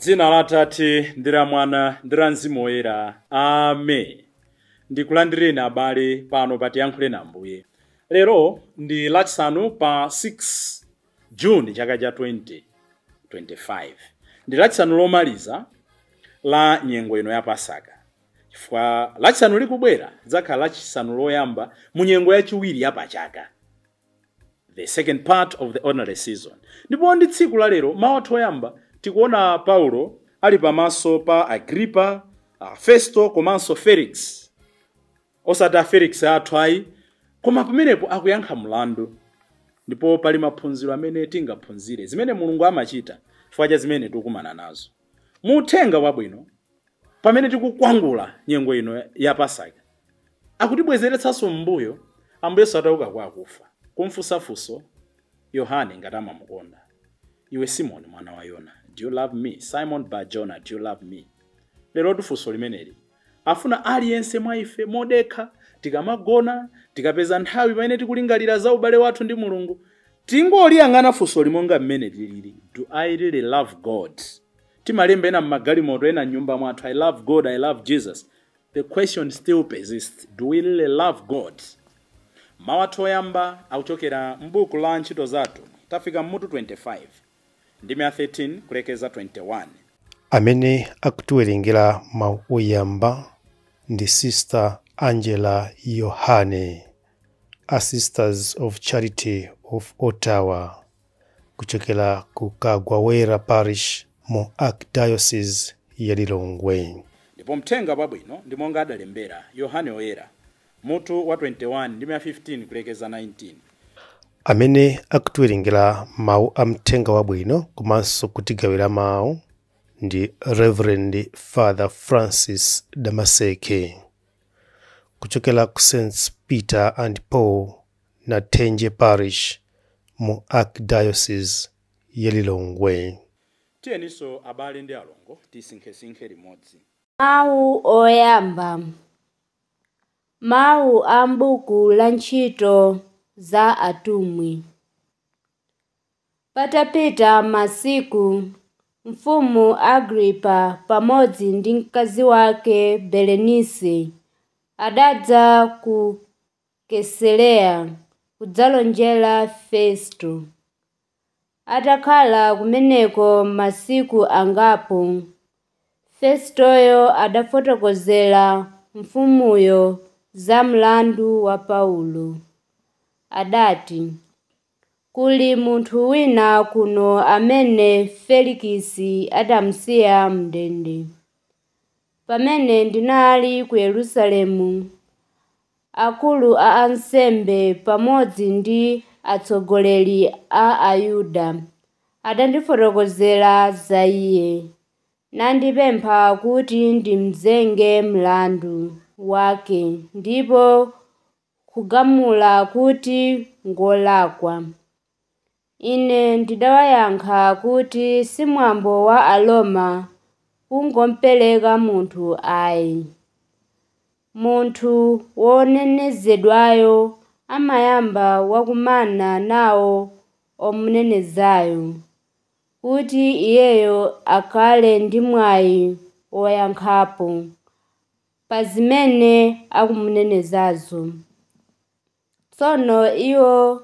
Dzina la Atate ndi la Mwana ndi la Mzimu Woyera. Amen. Ndikulandireni abale pano pa Tiyankhule Ambuye. Lero ndi Lachisanu pa 6 June chaka cha 2025. Ndi Lachisanu lomaliza la nyengo ino ya Pasaka, chifukwa Lachisanu likubwera lidzakhala Lachisanu loyamba mu nyengo yachiwiri ya pachaka, the second part of the ordinary season. Ndipo ndi tsiku la lero, mawu athu oyamba, tikuona Paulo ali pamaso pa Agripa, Festo komanso Felix. Osati a Felix athu ayi, koma pamenepo akuyankha mlandu, ndipo pali maphunziro amene tingaphunzire zimene Mulungu amachita chifukwa cha zimene tikukumana nazo. Mu uthenga wabwino, pamene tikukwangula nyengo ino ya Pasaka, akutibwezeretsanso m'mbuyo Ambuye Yesu atauka kwa akufa, kumfunsafunso Yohane ngati amamukonda. "Iwe Simoni mwana wa Yona, do you love me? Simon Bar Jonah, do you love me?" Lero funso limeneli afuna aliyense mwa ife modekha, tikamagona, tikapeza nthawi pamene tikulingalira za ubale wathu ndi Mulungu, tingoliyang'ana funso limonga mmene lilili: Do I really love God? Timalemba ena mmagalimoto, ena mnyumba mwathu, "I love God, I love Jesus." The question still persists: do we really love God? Mawu athu oyamba akuchokera m'buku la Ntchito Zathu. Tafika mmutu 25, ndime ya 13 kulekeza 21. Amene akutiwerengera mawu oyamba ndi Sister Angela Yohane, a Sisters of Charity of Ottawa, kuchokera ku Kagwawera Parish mu Archdiocese ya Lilongwe. Ndipo mthenga wabwino ndi monga adalembera Yohane Oyera, mutu wa 21, ndime ya 15 kulekeza 19. Amene akutiwerengera mawu a mthenga wabwino komanso kutigawira mawu ndi Reverend Father Francis Damaseke, kuchokera ku St Peter and Paul, Nathenje Parish mu Archdiocese ya Lilongwe. Tiyeninso abale ndi alongo tisinkhesinkhe limodzi. Mawu oyamba. Mawu a m'buku la Ntchito za Atumwi. Patapita masiku, Mfumu Agripa pamodzi ndi mkazi wake Berenike adadza ku Kaisareya kudzalonjera Festo. Atakhala kumeneko masiku angapo, Festoyo adafotokozera mfumuyo za mlandu wa Paulo. Adati, "Kuli munthu wina kuno amene Felikisi adamusiya m'ndende. Pamene ndinali ku Yerusalemu, akulu a ansembe pamodzi ndi atsogoleri a Ayuda adandifotokozera za iye, nandipempha kuti ndimuzenge mlandu wake ndipo kugamula kuti ngolakwa. Ine ndidawayankha kuti si mwambo wa Aroma kungomupereka munthu ayi. Munthu wonenezedwayo amayamba wakumana nawo omunenezayo, kuti iyeyo akhale ndi mwayi woyankhapo pa zimene akumunenezazo. Tsono iwo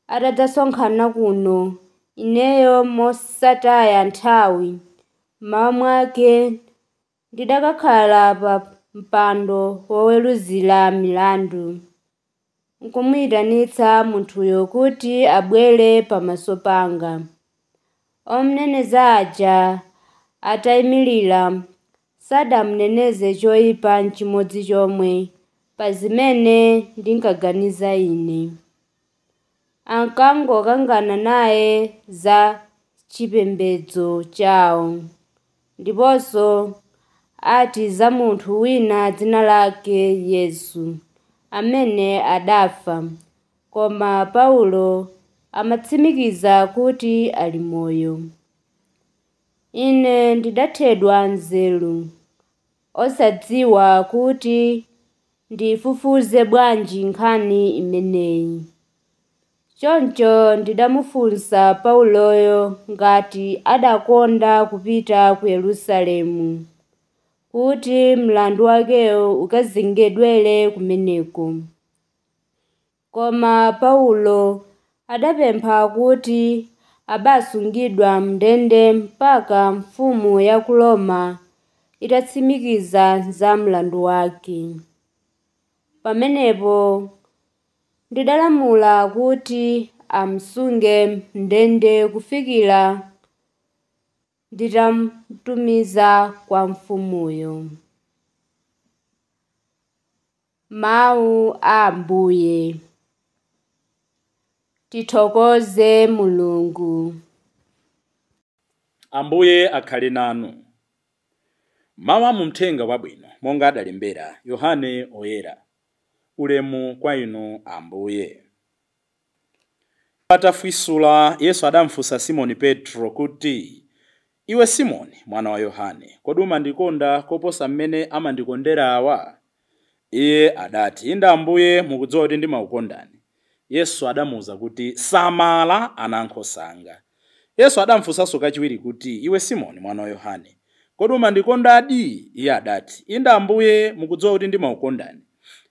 atadzasonkhana kuno, ineyo mosataya nthawi, mmawa mwake ndidakakhala pa mpando woweruzira milandu, nkumuyitanitsa munthuyo kuti abwere pamaso panga. Omuneneza aja atayimirira, sadamuneneze choyipa n'chimodzi chomwe pa zimene ndinkaganiza ine. Ankangokangana naye za chipembedzo chawo, ndiponso ati za munthu wina dzina lake Yesu, amene adafa, koma Paulo amatsimikiza kuti ali moyo. Ine ndidathedwa nzeru, osadziwa kuti ndifufuze bwanji nkhani imeneyi. Choncho ndidamufunsa Pauloyo ngati adakonda kupita ku Yerusalemu, kuti mlandu wakewo ukazengedwere kumeneko. Koma Paulo adapempha kuti abasungidwa m'ndende mpaka mfumu ya ku Roma itatsimikiza za mlandu wake. Pamenepo ndidalamula kuti amusunge m'ndende kufikira nditamutumiza kwa mfumuyo. Mawu a Ambuye. Tithokoze Mulungu. Ambuye akhale nanu. Mawu a muthenga wabwino monga adalembera Yohane Oyera. Ulemu kwa inu Ambuye. Atafwisula, Yesu adamfunsa Simoni Petro kuti, "Iwe Simoni mwana wa Yohane, kodi umandikonda koposa mmene amandikondera awa?" Iye adati, "Inde Ambuye, mukudziwa kuti ndimakukondani." Yesu adamuwuza kuti, "Samala ana ankhosa anga." Yesu adamfunsanso kachiwiri kuti, "Iwe Simoni mwana wa Yohane, kodi umandikondadi?" Iye adati, "Inde Ambuye, mukudziwa kuti ndimakukondani."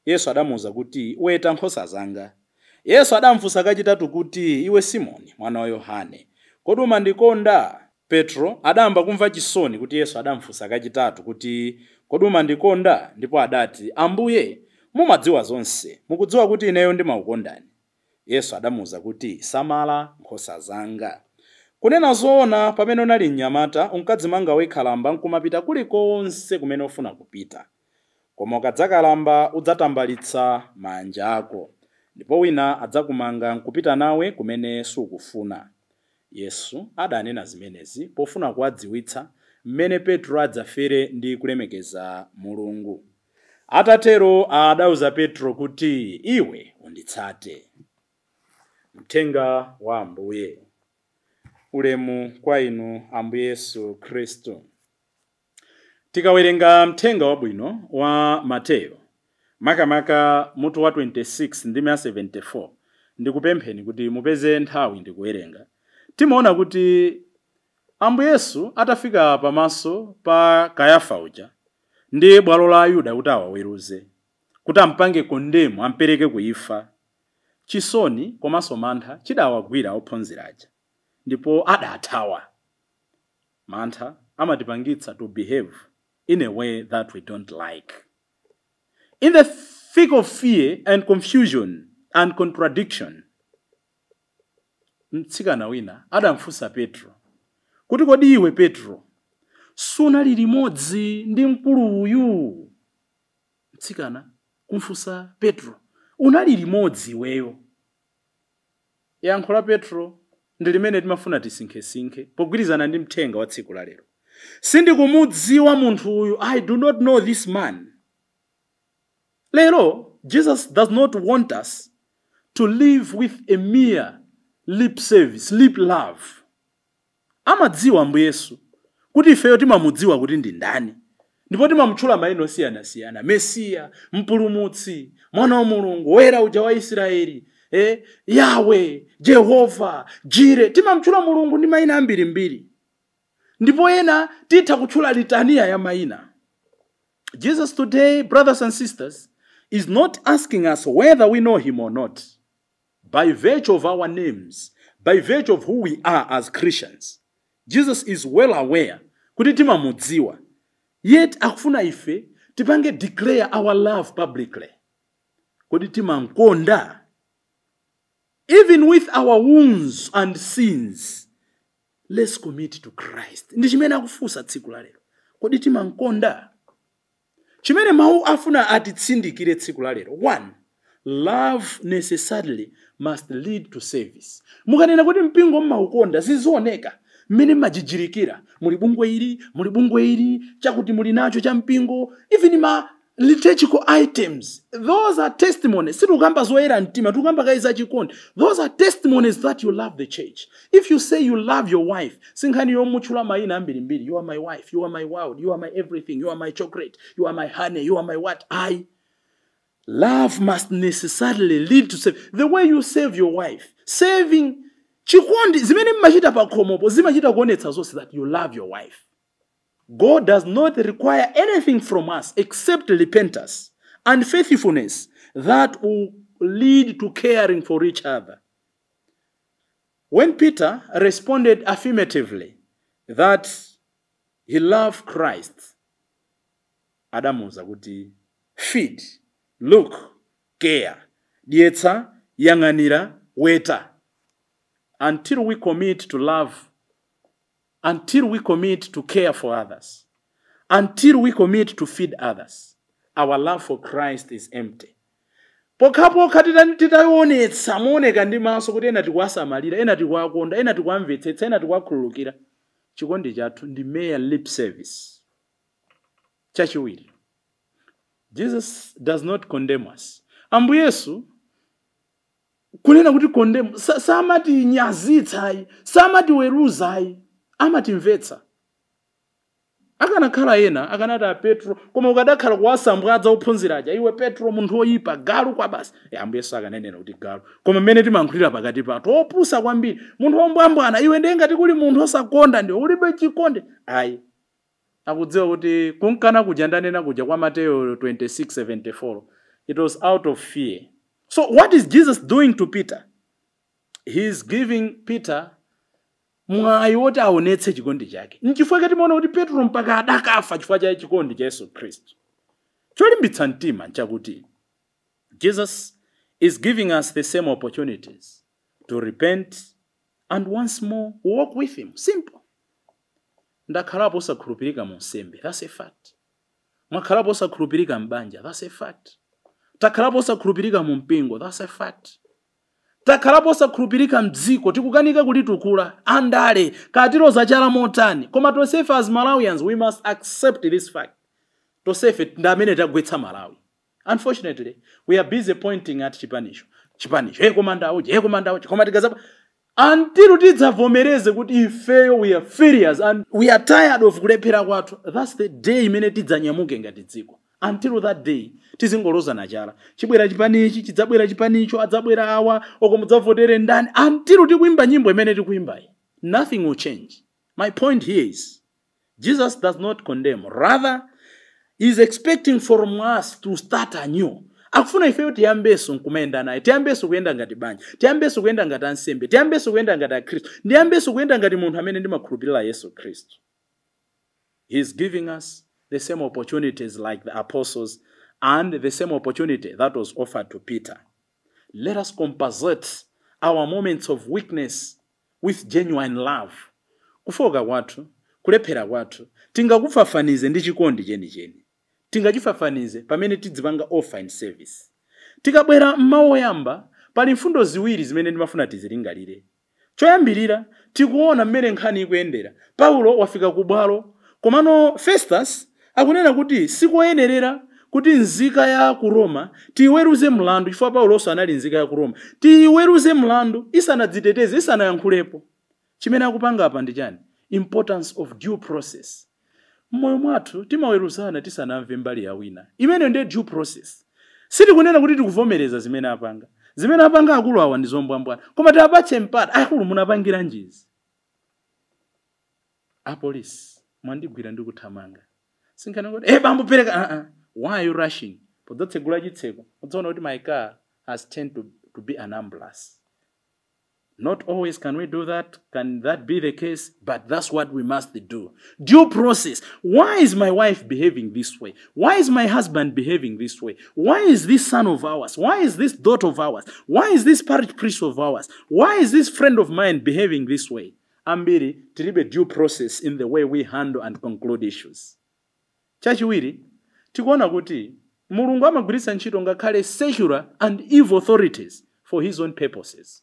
Yesu adamuwuza kuti, "Weta nkhosa zanga." Yesu adamfunsa kachitatu kuti, "Iwe Simoni mwana wa Yohane, kodi umandikonda?" Petro adayamba kumva chisoni kuti Yesu adamfunsa kachitatu kuti, "Kodi umandikonda?" Ndipo adati, "Ambuye, mumadziwa zonse, mukudziwa kuti ineyo ndimakukondani." Yesu adamuwuza kuti, "Samala nkhosa zanga. Kunena zoona, pamene unali mnyamata unkadzimanga wekha lamba nkumapita kulikonse kumene ufuna kupita. Koma ukadzakalamba udzatambalitsa manja ako, ndipo wina adzakumanga nkupita nawe kumene sukufuna." Yesu adanena zimenezi pofuna kuwadziwitsa mmene Petro adzafere ndi kulemekeza Mulungu. Atatero adawuza Petro kuti, "Iwe unditsate." Mthenga wa Ambuye. Ulemu kwa inu Ambuye Yesu Khristu. Tikawerenga mthenga wabwino wa Mateyo, makamaka mutu wa 26 ndime ya 74, ndikupempheni kuti mupeze nthawi ndikuwerenga. Timaona kuti Ambuye Yesu atafika pamaso pa Kayafa uja ndi bwalo la Ayuda kuti awaweruze, kuti ampange condemn, ampereke kuifa, chisoni komanso mantha chidawagwira ophunzira aja, ndipo adathawa. Mantha amatipangitsa to behave in a way that we don't like. In the thick of fear and confusion and contradiction, mtsikana wina adamfunsa Petro kuti, "Kodi iwe Petro sunali limodzi ndi mkulu uyu?" Mtsikana kumfunsa Petro, "Unali limodzi iweyo?" Yankho la Petro ndi limene timafuna tisinkhesinkhe pogwirizana ndi mthenga wa tsiku la lero. "Sindikumudziwa munthu uyu, I do not know this man." Lero Jesus does not want us to live with a mere lip service, lip love. Amadziwa Ambuye Yesu kuti ifeyo timamudziwa kuti ndi ndani, ndipo timamutchula mayina osiyanasiyana: Mesiya, Mpulumutsi, Mwana wa Mulungu, Woyera uja wa Israeli, Yawe, Jehova Jire. Timamutchula Mulungu ndi mayina ambirimbiri, ndipo ena titha kutchula litaniya ya mayina. Jesus today, brothers and sisters, is not asking us whether we know him or not. By virtue of our names, by virtue of who we are as Christians, Jesus is well aware kuti timamudziwa, yet akufuna ife tipange declare our love publicly. Kodi timamkonda? Even with our wounds and sins, let's commit to Christ. Ndi chimene akufunsa tsiku la lero. Kodi timamkonda? Chimene mawu afuna atitsindikire tsiku la lero: one, love necessarily must lead to service. Mukanena kuti mpingo mmaukonda, zizioneka mmene mmajijirikira. Muli bungwe ili, muli bungwe ili, chakuti muli nacho cha mpingo, even ma liturgical items, those are testimonies. Sitikukamba zoyera mtima, tikukamba kayi zachikondi. Those are testimonies that you love the church. If you say you love your wife, sinkhani yomutchula mayina ambirimbiri: "You are my wife, you are my world, you are my everything, you are my chocolate, you are my honey, you are my what." I love must necessarily lead to save. The way you save your wife. Serving, chikondi zimene mmachita pakhomopo zimachita kuonetsa zonse that you love your wife. God does not require anything from us except repentance and faithfulness that will lead to caring for each other. When Peter responded affirmatively that he loved Christ, adamuwuza kuti feed, look, care, dyetsa, yang'anira, weta. Until we commit to love, until we commit to care for others, until we commit to feed others, our love for Christ is empty. Pokhapokha titayionetsa mooneka ndi maso kuti ena tikuwasamalira, ena tikuwakonda, ena tikuwamvetsetsa, ena tikuwakhululukira, chikondi chathu ndi mere lip service. Chachiwiri, Jesus does not condemn us. Ambuye Yesu kunena kuti condemn, samatinyazitsayi, samatiweruzayi, amatimvetsa. Akanakhala ena akanati a Petro, koma ukadakhala kuwasambwadza ophunzira aja, iwe Petro munthu woyipa, galu kwa basi. Ambuye Yesu akanenera kuti galu, koma mmene timayankhulira pakati pathu opusa kwambiri, munthu wombwambwana iwe, ndiye ngati kuli munthu osakonda ndiwe ulibe chikondi. Ayi, akudziwa kuti kunkana kuja ndanena kuja kwa Mateyo 26:74, it was out of fear. So what is Jesus doing to Peter? He is giving Peter mwayi woti aonetse chikondi chake. Nchifukwa timaona kuti Petro mpaka adakafa chifukwa cha chikondi cha Yesu Khristu. Cholimbitsa mtima nchakuti Jesus is giving us the same opportunities to repent and once more walk with him. Simple. Ndakhalapo osakhulupirika mu nsembe, that's a fact. Mwakhalapo osakhulupirika m'banja, that's a fact. Takhalapo osakhulupirika mu mpingo, that's a fact. Takhalapo osakhulupirika mdziko, tikukanika kulitukula, andale katiloza chala motani, koma tonsefe as Malawians we must accept this fact. Tonsefe ndi amene tagwetsa Malawi. Unfortunately, we are busy pointing at chipanicho, chipanicho, hey komanda uji, hey komanda uji, koma tikazapa until tidzavomereze kuti ifeyo we are failures and we are tired of kulephera kwathu, that's the day imene tidzanyamuke ngati dziko. Until that day tizingolozana chala, chibwera chipanichi, chidzabwera chipanicho, adzabwera awa, oko mudzavotere ndani. Until tikuimba nyimbo imene tikuimbayi, nothing will change. My point here is Jesus does not condemn, rather is expecting from us to start anew. Akufuna ifeyo tiyambeso nkumayenda naye, tiyambeso kuyenda ngati banja, tiyambeso kuyenda ngati ansembe, tiyambeso kuyenda ngati akhristu, ndiyambeso kuyenda ngati munthu amene ndimakhulupirira Yesu Khristu. He is giving us the same opportunities like the apostles and the same opportunity that was offered to Peter. Let us compensate our moments of weakness with genuine love. Kufoka kwathu, kulephera kwathu, tingakufafanize ndi chikondi chenicheni. Tingachifafanize pamene tidzipanga offer in service. Tikabwera mmawu oyamba, pali mfundo ziwiri zimene ndimafuna tizilingalire. Choyambirira, tikuona mmene nkhani ikuyendera. Paulo wafika ku bwalo, komano Festus akunena kuti sikoyenerera kuti nzika ya ku Roma tiyiweruze mlandu, chifukwa Paulonso anali nzika ya ku Roma, tiyiweruze mlandu isanadziteteze, isanayankhulepo. Chimene akupanga apa ndi chani? Importance of due process. Mmoyo mwathu timaweruzana tisanamve mbali ya wina. Imeneyo ndiye due process. Sitikunena kuti tikuvomereza zimene apanga, zimene apanga akulu awa ndi zombwambwana, koma tiapatse mpata. Akulu, munapangira njizi? Apolisi mwandigwira ndi kuthamanga, sinkhana kuti hey, bambo pereka. Why are you rushing? Podzatsegula chitseko udzaona kuti my car has tend to be an ambulance. Not always can we do that, can that be the case, but that's what we must do. Due process. Why is my wife behaving this way? Why is my husband behaving this way? Why is this son of ours? Why is this daughter of ours? Why is this parish priest of ours? Why is this friend of mine behaving this way? Ambiri tilibe due process in the way we handle and conclude issues. Chachiwiri, tikuona kuti Mulungu amagwiritsa ntchito ngakhale secular and evil authorities for his own purposes.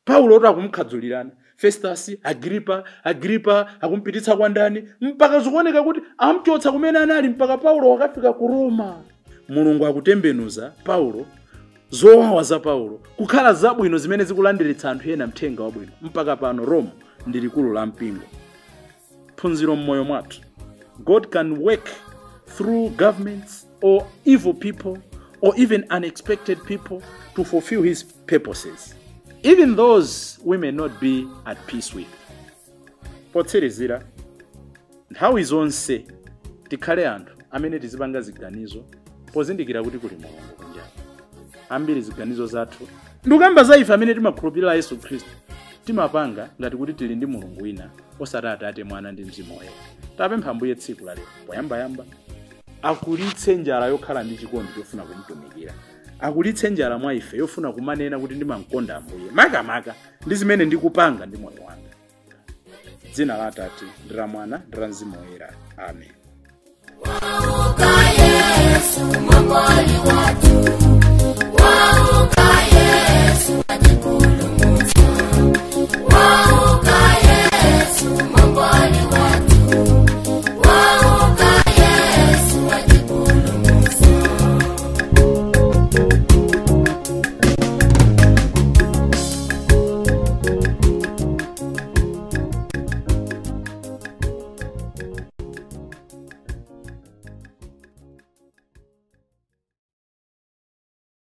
Paulo oti akumkhadzulirana Festus, Agripa akumpititsa kwa ndani, mpaka zikuoneka kuti amchotsa kumene anali, mpaka Paulo wakafika ku Roma. Mulungu akutembenuza Paulo, zowawa za Paulo kukhala zabwino zimene zikulandiritsa anthu ena mthenga wabwino. Mpaka pano Roma ndi likulu la mpingo. Phunziro mmoyo mwathu: God can work through governments or evil people or even unexpected people to fulfill his purposes. even those we may not be at peace with. Potsirizira, nthawi zonse tikhale anthu amene tizipanga ziganizo pozindikira kuti kuli Mulungu kunja. Ambiri ziganizo zathu, ndikuyamba za ife amene timakhulupirira Yesu Khristu, timapanga ngati kuti tili ndi Mulungu wina osati Atate, Mwana ndi Mzimu Woyera. Tapempha Ambuye tsiku la lero poyambayamba akulitse njala yokhala ndi chikondi chofuna kumutumikira, akulitse njala mwa ife yofuna kumanena kuti ndimamkonda Ambuye makamaka ndi zimene ndikupanga ndi moyo wanga. Dzina la Atate ndi la Mwana ndi la Mzimu Woyera, amen. Wauka Yesu, Mwokozi wathu. Wauka Yesu,